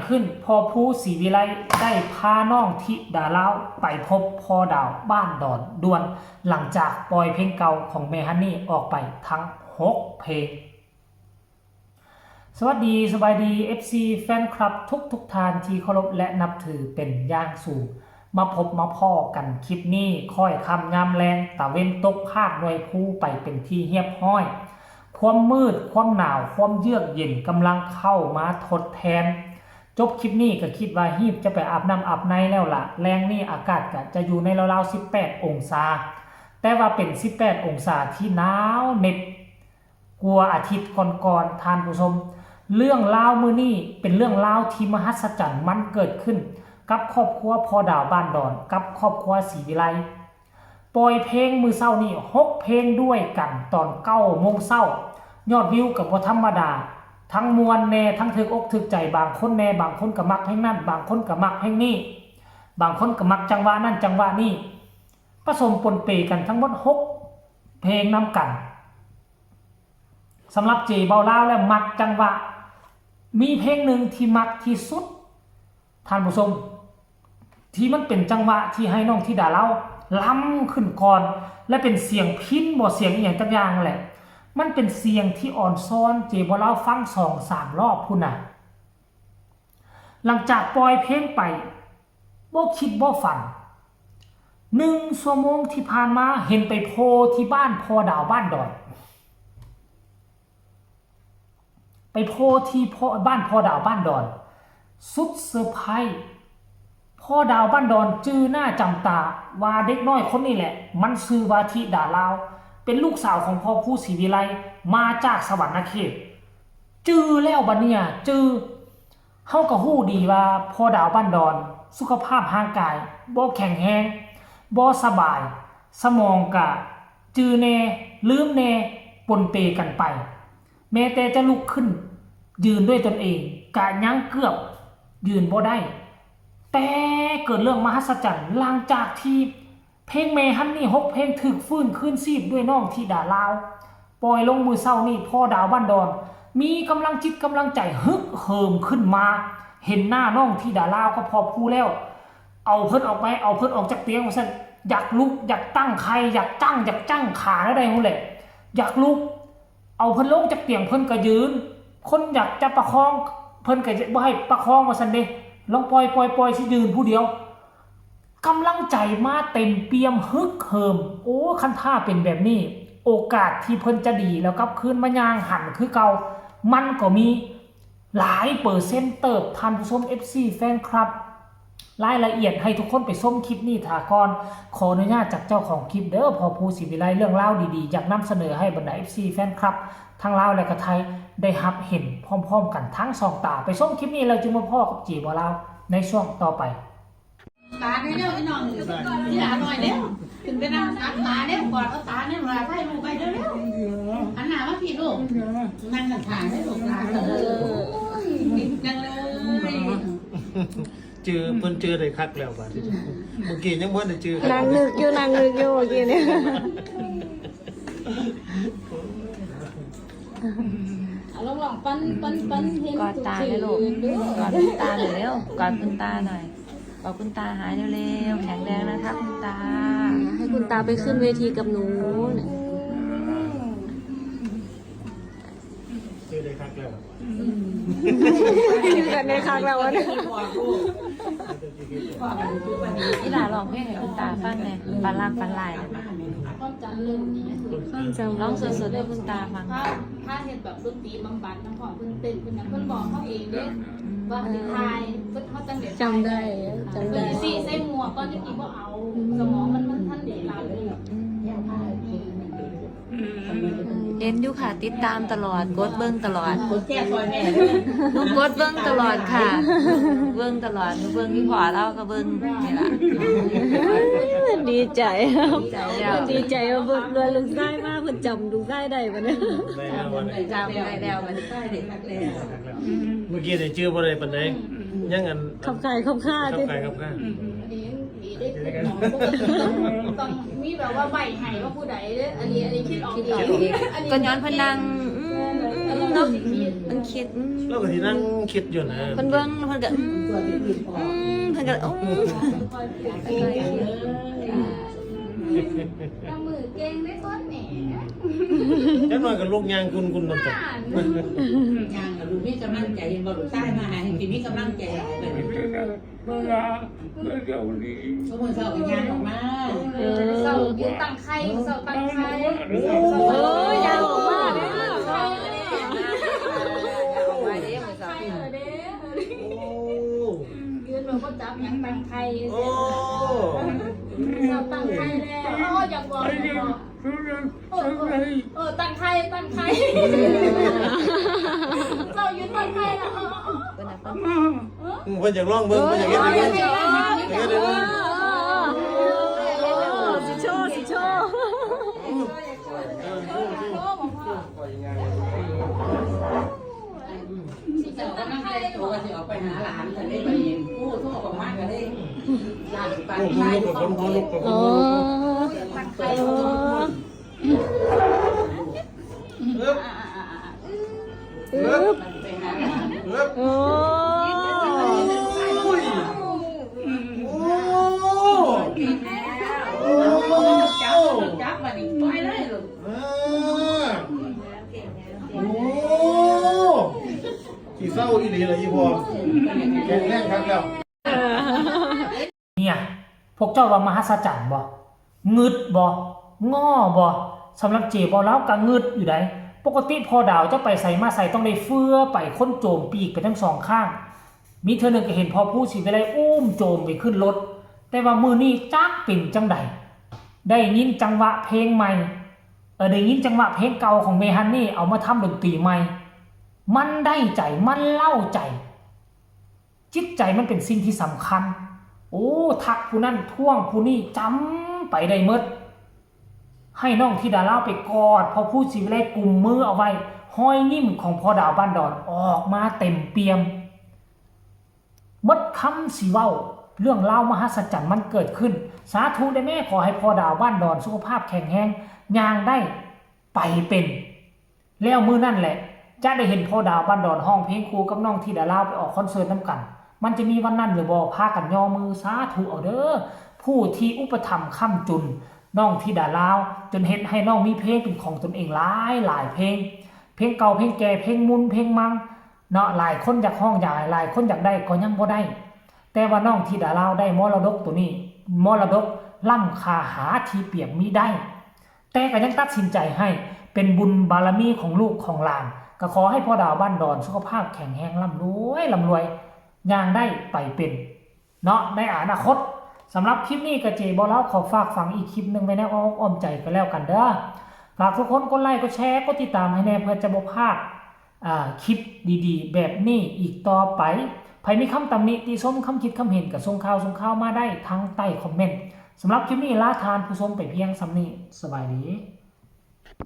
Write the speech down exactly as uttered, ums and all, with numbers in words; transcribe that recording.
ขึ้น พ่อภูศรีวิไลได้พาน้องธิดาลาวไปพบพ่อดาวบ้านดอนด่วน หลังจากปล่อยเพลงเก่าของแม่ฮันนี่ออกไปทั้งหกเพลง สวัสดี สบายดี เอฟซี แฟนคลับทุกทุกท่านที่เคารพและนับถือเป็นอย่างสูง มาพบมาพ้อกันคลิปนี้ ค่อยค่ำยามแลง ตะเว็นตกพาดหน่วยภูไปเป็นที่เรียบร้อย ความมืด ความหนาว ความเยือกเย็นกำลังเข้ามาทดแทน จบคลิปนี้ก็คิดว่าฮีบจะไปอาบน้ำอาบในแล้วล่ะ แลงนี้อากาศก็จะอยู่ในราวๆ สิบแปด องศา แต่ว่าเป็น สิบแปด องศาที่หนาวเหน็บกว่าอาทิตย์ก่อนๆ ท่านผู้ชม เรื่องราวมื้อนี้เป็นเรื่องราวที่มหัศจรรย์ มันเกิดขึ้นกับครอบครัวพ่อดาวบ้านดอน กับครอบครัวศรีวิไล ปล่อยเพลงมื้อเช้านี้หกเพลงด้วยกันตอนเก้าโมงเช้า ยอดวิวก็บ่ธรรมดา ทั้งม่วนแน่ ทั้งถูกอกถูกใจ บางคนแน่ บางคนก็มักเพลงนั้น บางคนก็มักเพลงนี้ บางคนก็มักจังหวะนั้นจังหวะนี้ ผสมปนเปกันทั้งหมดหกเพลงนำกัน สำหรับเจเบาลาวแล้วมักจังหวะ มีเพลงหนึ่งที่มักที่สุด ท่านผู้ชม ที่มันเป็นจังหวะที่ให้น้องธิดาลาวล้ำขึ้นก่อน และเป็นเสียงพิณบ่เสียงอีหยังจักอย่างนั่นแหละ มันเป็นเสียงที่อ่อนซ้อน เจเบาลาวฟังสองสามรอบพุ้นน่ะ หลังจากปล่อยเพลงไป บ่คิดบ่ฝัน หนึ่งชั่วโมงที่ผ่านมาเห็นไปโพที่บ้านพ่อดาวบ้านดอน ไปโพที่พ่อบ้านพ่อดาวบ้านดอน สุดเซอร์ไพรส์ พ่อดาวบ้านดอนจื่อหน้าจำตาว่าเด็กน้อยคนนี้แหละ มันชื่อว่าธิดาลาว เป็นลูกสาวของพ่อภูศรีวิไล มาจากสะหวันนะเขต จื่อแล้วบัดเนี่ย จื่อ เฮาก็ฮู้ดีว่าพ่อดาวบ้านดอน สุขภาพร่างกายบ่แข็งแรง บ่สบาย สมองกะจื่อแน่ ลืมแน่ ปนเปกันไป แม้แต่จะลุกขึ้นยืนด้วยตนเอง กะยังเกือบยืนบ่ได้ แต่เกิดเรื่องมหัศจรรย์ หลังจากที่เพลงแม่ฮันนี่หกเพลงถูกฟื้นคืนชีพด้วยน้องธิดาลาว ปล่อยลงมื้อเช้านี้ พ่อดาวบ้านดอน มีกำลังจิตกำลังใจฮึกเหิมขึ้นมา เห็นหน้าน้องธิดาลาวกับพ่อภูแล้ว เอาเพิ่นออกไป เอาเพิ่นออกจากเตียงว่าซั่น อยากลุก อยากตั้งไข่ อยากจั่ง อยากจั่งขาแล้วได้ฮู้แหละ อยากลุก เอาเพิ่นลงจากเตียงเพิ่นก็ยืน คนอยากจะประคอง เพิ่นก็บ่ให้ประคองว่าซั่นเด้ ลองปล่อย ปล่อย ปล่อย สิยืนผู้เดียว กำลังใจมาเต็มเปี่ยมฮึกเหิม โอ้ คันถ้าเป็นแบบนี้ โอกาสที่เพิ่นจะดีแล้วกลับคืนมาย่างหันคือเก่า มันก็มีหลายเปอร์เซ็นต์เติบ ท่านผู้ชม เอฟซี แฟนคลับ รายละเอียดให้ทุกคนไปชมคลิปนี้ถ่าก่อน ขออนุญาตจากเจ้าของคลิปเด้อ พ่อภูศรีวิไล เรื่องราวดีๆ อยากนำเสนอให้บรรดา เอฟซี แฟนคลับ ทั้งลาวและก็ไทย ได้รับเห็นพร้อมๆ กันทั้งสองตา ไปชมคลิปนี้แล้วจึงมาพ้อกับเจเบาลาวในช่วงต่อไป ตาเร็วๆ พี่น้อง พี่หลาหน่อยเร็ว ขึ้นไปนั่งตักตาเร็ว กอดเอาตาเนี่ย เวลาถ่ายรูปไปเร็วๆ หันหน้ามาพี่ลูก นั่งกันถ่ายให้ลูกหลาน เออ ติดจังเลย จื่อ เพิ่นจื่อได้คักแล้วบาดนี้ เมื่อกี้ยังบ่ได้จื่อ นั่งนึกอยู่ นั่งนึกอยู่เมื่อกี้เนี่ย เอาลองลองปั้นปั้นปั้นเห็น กอดตาเลยลูก กอดคุณตาหน่อยเร็ว กอดคุณตาหน่อย บอกคุณตาหายเร็วๆ แข็งแรงนะคะคุณตา ให้คุณตาไปขึ้นเวทีกับหนู จื่อได้คักแล้ว อยู่กันในครั้งแล้ววะเนี่ย อีหล่าร้องเพลงให้คุณตาฟังแหน่ ปานลางปานลาย ความจำเริ่มดี ความจำ ร้องสดๆให้คุณตาฟัง ถ้า ถ้าเฮ็ดแบบดนตรีบำบัดนะพ่อ เพิ่นเต้น เพิ่นหยัง เพิ่นบอกเขาเองเด้ ว่าสิถ่าย เพิ่น เขาจั่งได้ถ่าย จำได้ จำได้ เพิ่นสิใส่หมวกก่อน จะกินบ่เอา สมองมัน มันทันได้หลับเลย เห็นอยู่ค่ะ ติดตามตลอด กดเบิ่งตลอด กดแชร์ซอยแม่เด้อ หนูกดเบิ่งตลอดค่ะ เบิ่งตลอด หนูเบิ่งพี่พอลาวก็เบิ่งนี่ล่ะ ดีใจ ดีใจแล้ว ดีใจว่าเบิ่งว่าลูกชายมา เพิ่นจำลูกชายได้ปะเนี่ย ได้แล้ววันนี้ จำได้แล้ววันนี้ เมื่อกี้นี่จื่อบ่ได้ปานใด ยังอัน ขับขายขับค่า ขับขายขับค่า อันนี้ยังดีได้ขึ้นหมอ ปกติต้อง ต้องมีแบบว่าใบ้ให้ว่าผู้ใดเด้อ อันนี้ อันนี้คิดออกเอง อันนี้ ก็ย้อนเพิ่นนั่ง อืม อืม อืม มันคิดอืม เราก็สินั่งคิดอยู่นะ เพิ่นเบิ่งเพิ่นก็อืมอืมเพิ่นก็อืม ละมือเก่งได้คนแหม จักหน่อยก็ลุกย่างกุนๆนำกัน ย่างกับลูกมีกำลังใจเห็นบ่ลูกชายมาหาเห็นสิมีกำลังใจหลายแบบนี้ เวลาเดี๋ยวนี้ ทุกมื้อเช้าก็ย่างออกมา เออเสาอยู่ตั้งไข่เสาตั้งไข่ โอ้ เออยาวออกมาเลยเสา ออกมาเด้มื้อเช้า ไข่เออเด้ โอ้ ยืนหนูก็จับหยังตั้งไข่ โอ้ เสาตั้งไข่แล้วอ๋ออยากบอกอยากบอก เรื่องอะไร เออตั้งไข่ตั้งไข่เสายืนตั้งไข่แล้ว เพิ่นน่ะเพิ่น มา เพิ่นอยากลองเบิ่งเพิ่นอยากเฮ็ดให้เบิ่งอยากเฮ็ดให้เบิ่ง สิโชว์สิโชว์ เจ้าก็นั่งแต่งตัวสิออกไปหาหลานกันได้บ่เห็นผู้โทรออกมาก็ได้หลานสิไป โอ้ ไป ลุกกับคนพอลุกกับคน อ๋อ เอิบ อึ๊บ เอิบ โอ้ อุ้ยโอ้ จับจับมาดิไปเลยลูก อ่าโอ้สิเศร้าอีหลีเลยอีพ่อแข็งแรงครับแล้ว เนี่ย พวกเจ้าว่ามหัศจรรย์บ่ งึดบ่ ง้อบ่ สำหรับเจบ่ ลาวก็งึดอยู่ได๋ ปกติพ่อดาวจะไปไสมาไสต้องได้เฟือไป คนโจมปีกไปทั้งสองข้าง มีเทื่อหนึ่งก็เห็นพ่อผู้ศรีวิไลอุ้มโจมไปขึ้นรถ แต่ว่ามื้อนี้จักเป็นจั่งใด ได้ยินจังหวะเพลงใหม่ เออ ได้ยินจังหวะเพลงเก่าของแม่ฮันนี่เอามาทำดนตรีใหม่ มันได้ใจ มันเล้าใจ จิตใจมันเป็นสิ่งที่สำคัญ โอ้ ทักผู้นั้นท้วงผู้นี้จำไปได้หมด ให้น้องธิดาลาวไปกอดพ่อผู้ศรีวิไลกุมมือเอาไว้ ฮอยยิ้มของพ่อดาวบ้านดอนออกมาเต็มเปี่ยม หมดคำสิเว้า เรื่องราวมหัศจรรย์มันเกิดขึ้น สาธุเด้อแม่ ขอให้พ่อดาวบ้านดอนสุขภาพแข็งแรง ย่างได้ ไปเป็น แล้วมื้อนั่นแหละ จะได้เห็นพ่อดาวบ้านดอนฮ้องเพลงคู่กับน้องธิดาลาวไปออกคอนเสิร์ตนำกัน มันจะมีวันนั้นหรือบ่ พากันย่อมือสาธุเอาเด้อ ผู้ที่อุปถัมภ์ค้ำจุนน้องธิดาลาว จนเฮ็ดให้น้องมีเพลงเป็นของตนเองหลายหลายเพลง เพลงเก่าเพลงแก่ เพลงมุ่นเพลงมัง เนาะ หลายคนอยากฮ้องอยาก หลายคนอยากได้ก็ยังบ่ได้ แต่ว่าน้องธิดาลาวได้มรดกตัวนี้ มรดกล้ำค่าหาที่เปรียบมิได้ แต่ก็ยังตัดสินใจให้เป็นบุญบารมีของลูกของหลาน ก็ขอให้พ่อดาวบ้านดอนสุขภาพแข็งแรงร่ำรวยร่ำรวย ย่างได้ไปเป็น เนาะ ในอนาคต สำหรับคลิปนี้ก็เจบ่ ลาวขอฝากฝังอีกคลิปหนึ่งไว้ในอ้อมอกอ้อมใจก็แล้วกันเด้อ ฝากทุกคนกดไลค์กดแชร์กดติดตามให้แน่เพื่อจะบ่พลาด อ่า คลิปดีๆ แบบนี้อีกต่อไป ใผมีคำตำหนิติชม คำคิดคำเห็นก็ส่งข่าวส่งข่าวมาได้ทางใต้คอมเมนต์ สำหรับคลิปนี้ลาท่านผู้ชมไปเพียงส่ำนี้ สบายดี